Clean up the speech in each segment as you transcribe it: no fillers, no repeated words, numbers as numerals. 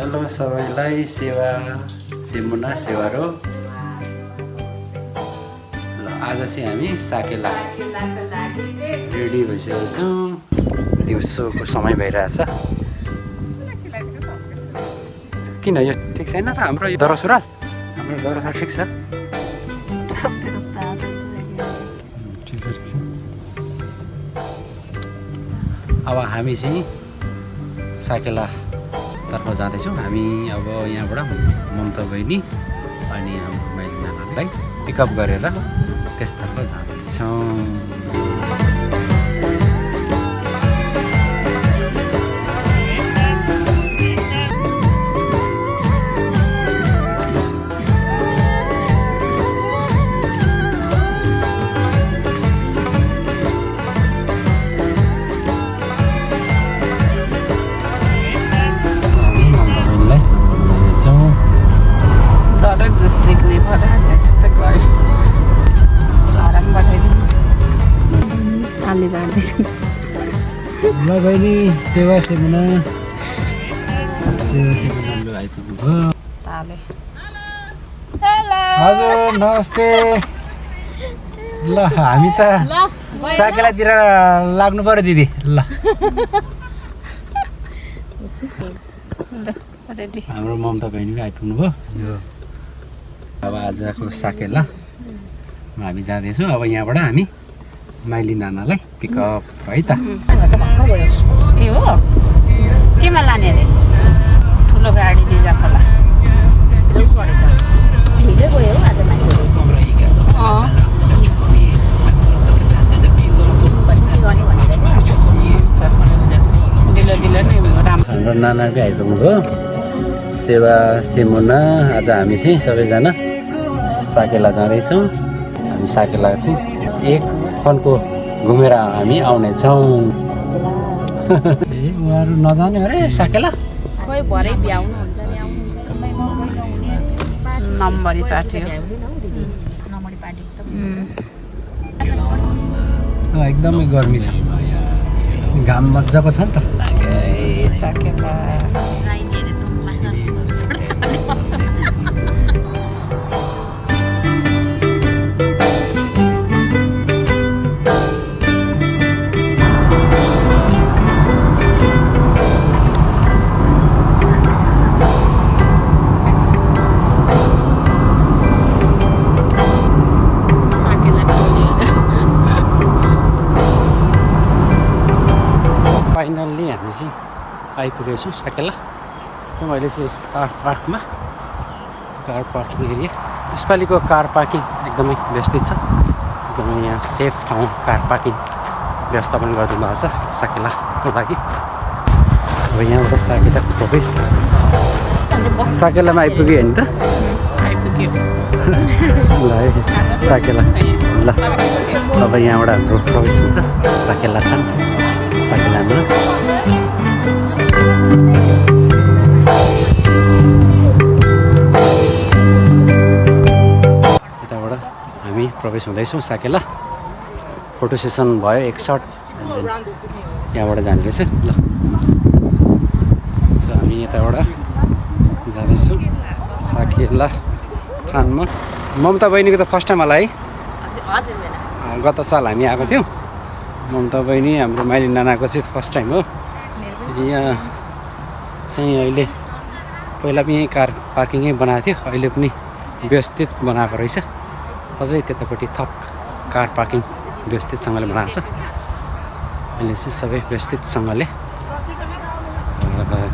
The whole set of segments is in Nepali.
हेलो सबैलाई सेवा सिमुना सेवारो ल आज चाहिँ हामी साकेला रेडी भइसकेको छौँ दिउँसोको समय भइरहेछ किन यो ठिक छैन र हाम्रो यो दौरा सुरुवाल हाम्रो दौरा सुरुवाल ठिक छ अब हामी चाहिँ साकेला तर्फ जाँदैछौँ हामी अब यहाँबाट ममता बहिनी अनि हाम्रो माइली नानालाई पिकअप गरेर त्यसतर्फ जाँदैछौँ। ल बहिनी सेवा सिमुना आइपुग्नु हजुर नमस्ते ल हामी त साकेलातिर लाग्नु पर्यो दिदी ल हाम्रो ममता बहिनी पनि आइपुग्नु भयो यो अब आजको साकेला हामी जाँदैछौँ अब यहाँबाट हामी माइली नानालाई पिकअप है त ए हो केमा लाने अरे ठुलो गाडी रिजर्भ होला हिजो गयो आज हाम्रो नाना पनि आइपुग्नु भयो सेवा सिमुना आज हामी चाहिँ सबैजना साकेला जाँदैछौँ हामी साकेला चाहिँ एक फनको घुमेर हामी आउनेछौँ ए उहाँहरू नजाने अरे साकेला खोइ भरै भ्याउनु हुन्छ नम्बरी पार्टी हो एकदमै गर्मी छ घाम मजाको छ नि त ए साकेला फाइनल्ली हामी चाहिँ आइपुगेको छौँ साकेला मैले चाहिँ कार पार्कमा कार पार्किङ एरिया यसपालिको कार पार्किङ एकदमै व्यवस्थित छ एकदमै यहाँ सेफ ठाउँ कार पार्किङ व्यवस्थापन गरिदिनु भएको छ साकेलाको लागि अब यहाँबाट साकेला प्रवेश साकेलामा आइपुग्यो होइन त आइपुग्यो ल है साकेला ल अब यहाँबाट हाम्रो प्रवेश हुन्छ साकेला खान साकेला एम्बुलेन्स यताबाट हामी प्रवेश हुँदैछौँ साकेला फोटो सेसन भयो एक सर्ट यहाँबाट जाने रहेछ ल सो हामी यताबाट जाँदैछौँ साकेला थानमा ममता बहिनीको त फर्स्ट टाइम होला है गत साल हामी आएको थियौँ ममता बहिनी हाम्रो माइली नानाको चाहिँ फर्स्ट टाइम हो यहाँ चाहिँ अहिले पहिला पनि यहीँ कार पार्किङै बनाएको थियो अहिले पनि व्यवस्थित बनाएको रहेछ अझै त्यतापट्टि थप कार पार्किङ व्यवस्थितसँगले बनाएको छ अहिले चाहिँ सबै व्यवस्थितसँगले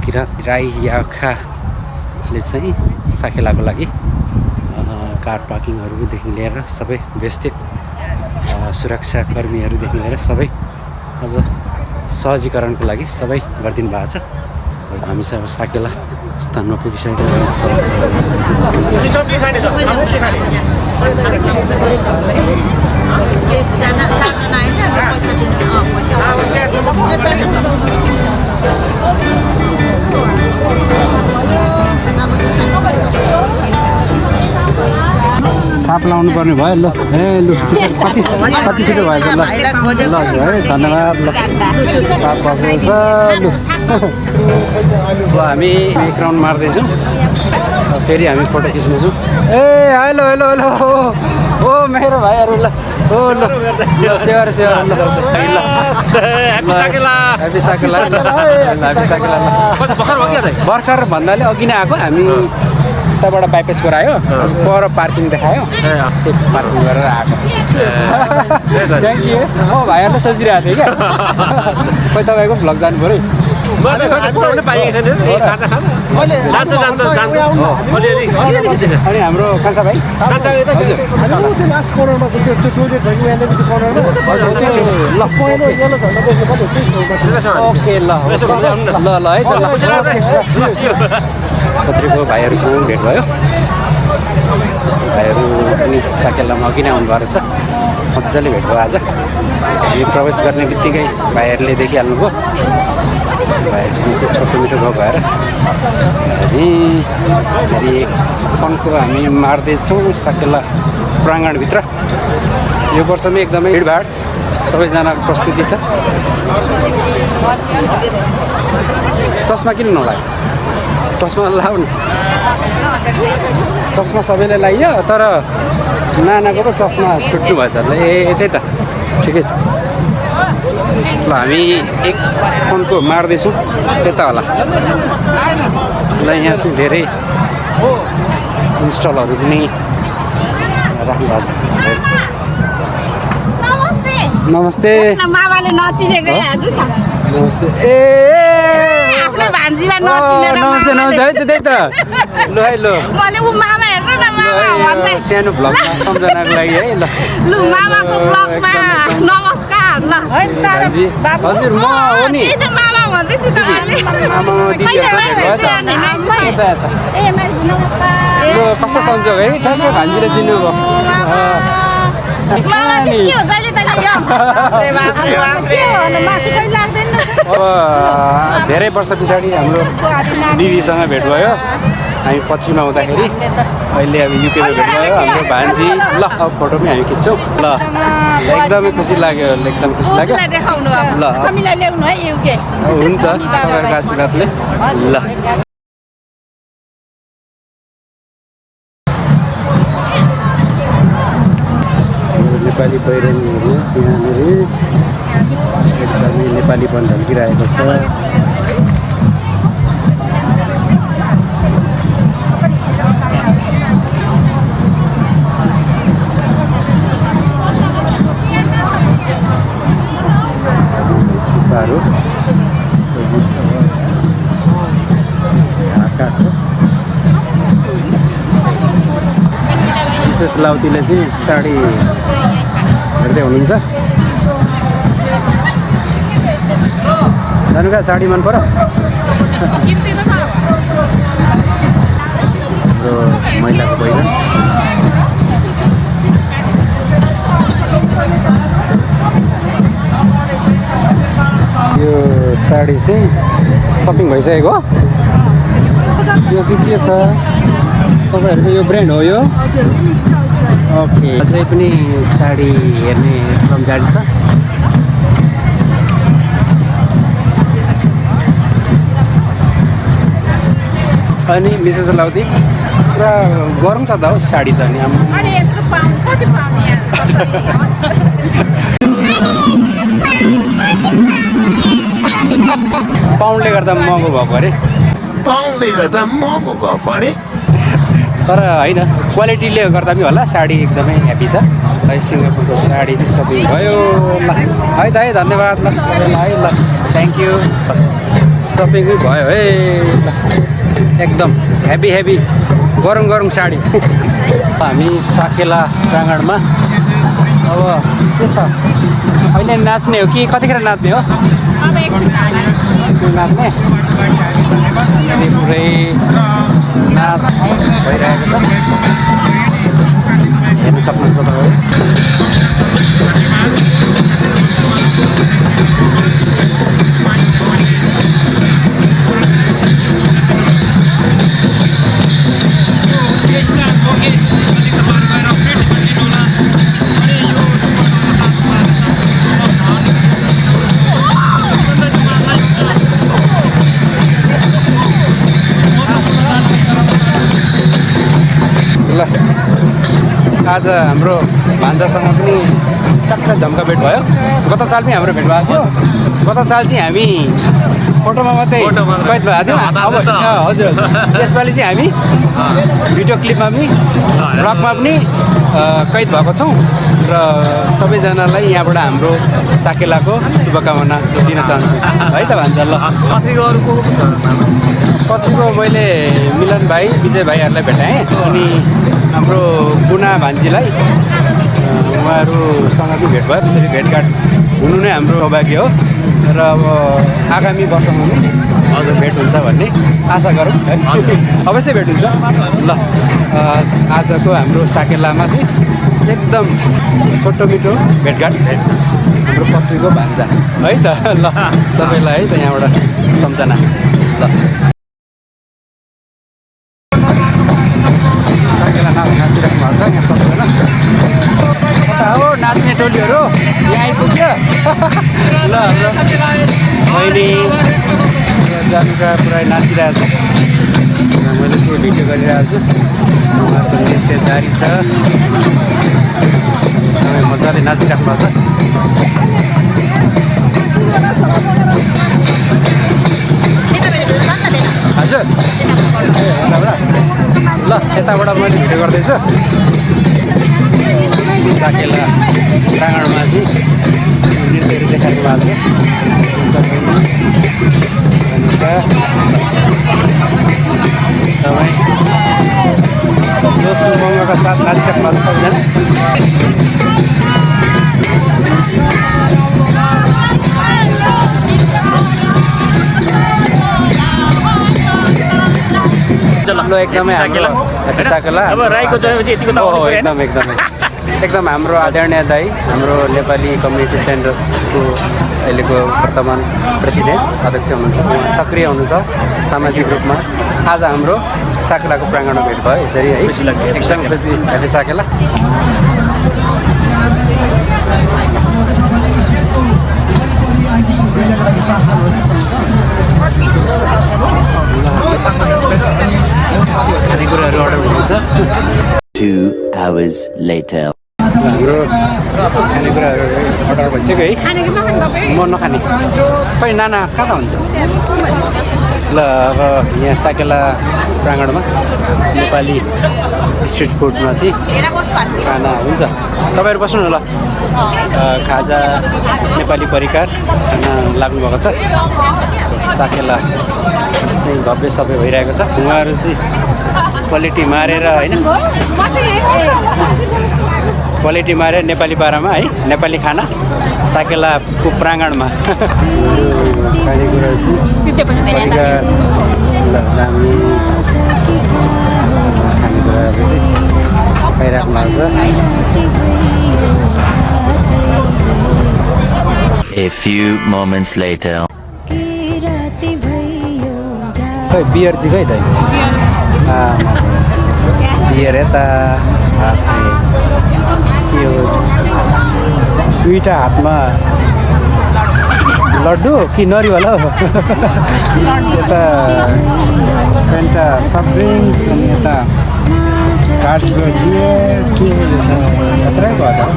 किराँत राई याखाले चाहिँ साकेलाको लागि कार पार्किङहरूदेखि लिएर सबै व्यवस्थित सुरक्षाकर्मीहरूदेखि लिएर सबै अझ सहजीकरणको लागि सबै गरिदिनु भएको छ हामी चाहिँ अब साकेला स्थानमा पुगिसकेका हाफ लाउनु पर्ने भयो ल ए लु कति छिटो भएछ ल ल है धन्यवाद ल 7 बजेछ लु ल हामी एक राउन्ड मार्दैछौँ फेरि हामी फोटो खिच्नेछौँ ए हेलो हेलो हेलो ओ मेरो भाइहरू ल ओ ल सेवा सेवा ल ह्यापी साकेला भर्खर भन्नाले अघि नै आएको हामी उताबाट बाइपासबाट आयो पर पार्किङ देखायो सेफ पार्किङ गरेर आएको थ्याङ्क यू भाइहरूलाई सोचिरहेको थिएँ क्या खोइ तपाईँको भ्लग जानु पऱ्यो अनि हाम्रो कान्छा भाइ ओके ल ल ल है कत्रिको भाइहरूसँग भेट भयो भाइहरू पनि साकेलामा अघि नै आउनुभएको रहेछ मजाले भेट भयो आज हामी प्रवेश गर्ने बित्तिकै भाइहरूले देखिहाल्नुभयो भाइसँग छोटो मिठो गफ भएर हामी फेरि फनको हामी मार्दैछौँ साकेला प्राङ्गणभित्र यो वर्षमै एकदमै भिडभाड सबैजनाको प्रस्तुति छ चस्मा किन नलाग्यो चस्मा लाउनु चस्मा सबैले लगाइयो तर नानाको पो चस्मा छुट्नु भएछ ल ए त्यही त ठिकै छ ल हामी एक फोनको मार्दैछौँ त्यता होला ल यहाँ चाहिँ धेरै इन्स्टलहरू पनि राख्नु भएको छ नमस्ते नमस्ते ए भान्जीलाई नचिनेर नमस्ते नमस्ते है त्यही त लु है लु मैले उ मामा हेर्नु न मामा भन्दै सानो भ्लगमा सम्झनाको लागि है ल लु मामाको ब्लगमा नमस्कार ल भान्जी हजुर म हो नि त्यही त मामा भन्दैछु तपाईले आमा ए माइजू नमस्कार लु कस्तो सन्चो है ठ्याक्कै भान्जीले चिन्नुभयो मामा के हो जहिले तैले यो अरे बाप रे बाप के हो न मासु कहिले लाग्दैन अब धेरै वर्ष पछाडि हाम्रो दिदीसँग भेट भयो हामी पत्रीमा हुँदाखेरि अहिले अब युकेमा भेट भयो हाम्रो भान्जी ल अब फोटो पनि हामी खिच्छौँ ल एकदमै खुसी लाग्यो एकदम खुसी लाग्यो देखाउनु अब ल हामीलाई ल्याउनु है युके हुन्छ तपाईँहरूको आशीर्वादले ल नेपाली पहिरन हेर्नुहोस् यहाँनिर एकदमै नेपालीपन झल्किरहेको छ वेशभूषाहरू ढाकाको विशेष लाउतीले चाहिँ साडी हेर्दै हुनुहुन्छ जानुका साडी मन पर्यो हाम्रो महिलाको पहिरन यो साडी चाहिँ सपिङ भइसकेको हो यो चाहिँ के छ तपाईँहरूको यो ब्रान्ड हो यो ओके अझै पनि साडी हेर्ने एकदम जारी छ अनि मिसेस लाउती पुरा गरौँ छ त हो साडी त नि पाउन्डले गर्दा महँगो भएको अरे तर होइन क्वालिटीले गर्दा पनि होला साडी एकदमै ह्याप्पी छ है सिङ्गापुरको साडी चाहिँ सबै भयो ल है त है धन्यवाद ल है ल थ्याङ्क यू सपिङ पनि भयो है ल एकदम हेभी गरौँ साडी हामी साकेला प्राङ्गणमा अब के छ अहिले नाच्ने हो कि कतिखेर नाच्ने हो नाच्ने पुरै नाच भइरहेको छ हेर्नु सक्नुहुन्छ तपाईँ Okay. आज हाम्रो भान्जासँग पनि टक्क झम्का भेट भयो। गत साल पनि हाम्रो भेट भएको थियो। गत साल चाहिँ हामी फोटोमा मात्रै कैद भएको थियौँ। अब हजुर यसपालि चाहिँ हामी भिडियो क्लिपमा पनि ब्लगमा पनि कैद भएको छौँ र सबैजनालाई यहाँबाट हाम्रो साकेलाको शुभकामना दिन चाहन्छु है त भान्जा। ल पछिको मैले मिलन भाइ विजय भाइहरूलाई भेटाएँ अनि हाम्रो गुना भान्जीलाई उहाँहरूसँग पनि भेट भयो। त्यसरी भेटघाट हुनु नै हाम्रो सौभाग्य हो र अब आगामी वर्षमा पनि अझ भेट हुन्छ भन्ने आशा गरौँ है। अवश्य भेट हुन्छ। ल आजको हाम्रो साकेलामा चाहिँ एकदम छोटो मिठो भेटघाट हाम्रो पत्रीको भान्जा है त। ल सबैलाई है त यहाँबाट सम्झना। ल साकेला नाचिराख्नु भएको छ यहाँ सबैजना। कता हो नाच्ने टोलीहरू यहाँ आइपुग्यो। ल हाम्रो बहिनी जानुका पुरै नाचिरहेको छ। मैले चाहिँ भिडियो गरिरहेको छु। उहाँको नृत्य जारी छ। एकदमै मजाले नाचिराख्नु भएको छ। हजुर ल यताबाट मैले भिडियो गर्दैछु। साकेला प्राङ्गणमा चाहिँ नृत्यहरू देखाउनु भएको छ। तपाईँ जोस उमङ्गका साथ नाचिराख्नु भएको छ सबैजना। एकदमै साकेला अब राईको जयपछि यतिको त एकदम एकदम हाम्रो आदरणीय दाई हाम्रो नेपाली कम्युनिटी सेन्टर्सको अहिलेको वर्तमान प्रेसिडेन्ट अध्यक्ष हुनुहुन्छ। उहाँ सक्रिय हुनुहुन्छ सामाजिक रूपमा। आज हाम्रो साकेलाको प्राङ्गणमा भेट भयो यसरी है। एकदम खुसी ह्यापी साकेला। खानेकुराहरू अर्डर हुनुहुन्छ। 2 hours later. हाम्रो खानेकुराहरू अर्डर भइसक्यो है। म नखाने खै नाना कता हुन्छ। ल अब यहाँ साकेला प्राङ्गणमा नेपाली स्ट्रिट फुडमा चाहिँ खाना हुन्छ। तपाईँहरू बस्नु न। ल खाजा नेपाली परिकार खाना लाग्नुभएको छ। साकेला चाहिँ भव्य सबै भइरहेको छ। उहाँहरू चाहिँ क्वालिटी मारेर होइन क्वालिटी मारेर नेपाली पारामा है नेपाली खाना साकेलाको प्राङ्गणमा खानेकुरा दामी खानेकुराहरू चाहिँ खाइराख्नु भएको छ। A few moments later. खै बियर चाहिँ खै त बियर यता के हो दुईवटा हातमा लड्डु कि नरिवल हो। यता पेन्टा सफ्ट ड्रिङ्क्स अनि यता कार्सको बियर के यत्रै भयो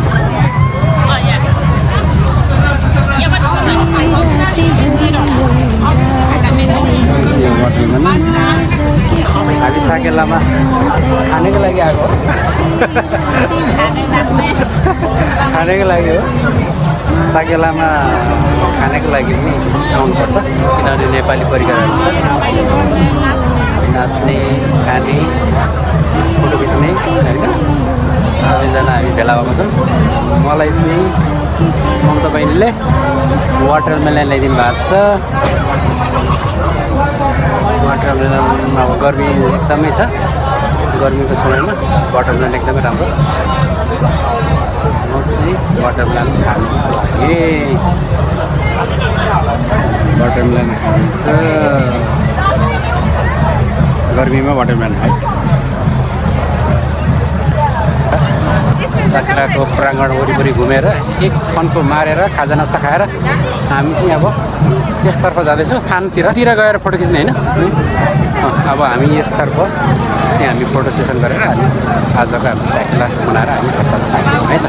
हामी साकेलामा खानेको लागि आएको खानेको लागि हो। साकेलामा खानेको लागि पनि आउनुपर्छ किनभने नेपाली परिकारहरू छ। नाच्ने खाने फोटो खिच्ने होइन सबैजना हामी भेला भएको छौँ। मलाई चाहिँ ममता बहिनीले वाटरमेलन ल्याइदिनु भएको छ। वाटरमेलन अब गर्मी एकदमै छ। गर्मीको समयमा वाटरमेलन एकदमै राम्रो। म चाहिँ वाटरमेलन खानुको लागि वाटरमेलन खान्छ। गर्मीमा वाटरमेलन है। साकेलाको प्राङ्गण वरिपरि घुमेर एक फन्को मारेर खाजा नास्ता खाएर हामी चाहिँ अब त्यसतर्फ जाँदैछौँ खानतिर गएर फोटो खिच्ने होइन। अब हामी यसतर्फ चाहिँ हामी फोटो सेसन गरेर हामी आजको हाम्रो साकेला मनाएर हामी घरतर्फ लाग्दैछौँ है त।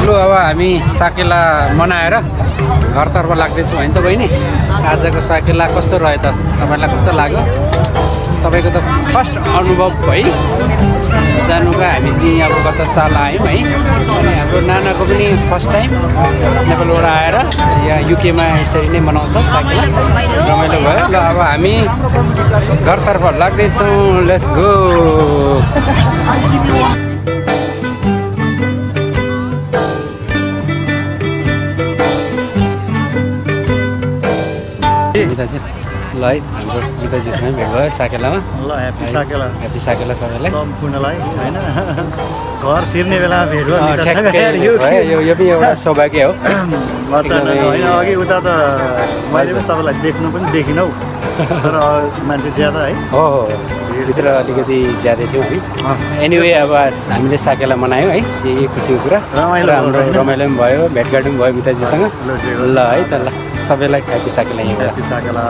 लु अब हामी साकेला मनाएर घरतर्फ लाग्दैछौँ होइन त बहिनी। आजको साकेला कस्तो रह्यो त, तपाईँलाई कस्तो लाग्यो? तपाईँको त फर्स्ट अनुभव है जानुको। हामी चाहिँ अब गत साल आयौँ है, अनि हाम्रो नानाको पनि फर्स्ट टाइम नेपालबाट आएर यहाँ युकेमा यसरी नै मनाउँछ साकेला, रमाइलो भयो। ल अब हामी घरतर्फ लाग्दैछौँ, लेट्स गो। ल है हाम्रो गीताजीसँग भेट भयो साकेलामा। ल ह्याप्पी साकेला, ह्याप्पी साकेला सबैलाई सम्पूर्णलाई होइन। घर फिर्ने बेला भेट भयो ठ्याक्कै भयो। यो पनि एउटा सौभाग्य हो। अचानक होइन, अघि उता त मैले पनि तपाईँलाई देख्नु पनि देखिनँ हौ, तर मान्छे ज्यादा है। हो हो भित्र अलिकति ज्यादै थियौँ है। एनिवे अब हामीले साकेला मनायौँ है, यही खुसीको कुरा। रमाइलो हाम्रो रमाइलो पनि भयो, भेटघाट पनि भयो मिताजीसँग। ल है त, ल सबैलाई ह्याप्पी साकेला यहाँबाट। ह्याप्पी साकेला।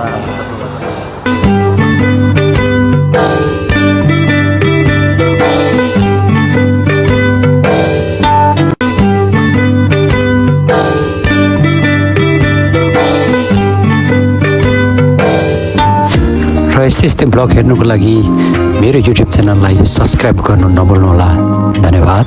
र यस्तै ब्लग हेर्नुको लागि मेरो युट्युब च्यानललाई सब्सक्राइब गर्नु नभुल्नुहोला। धन्यवाद।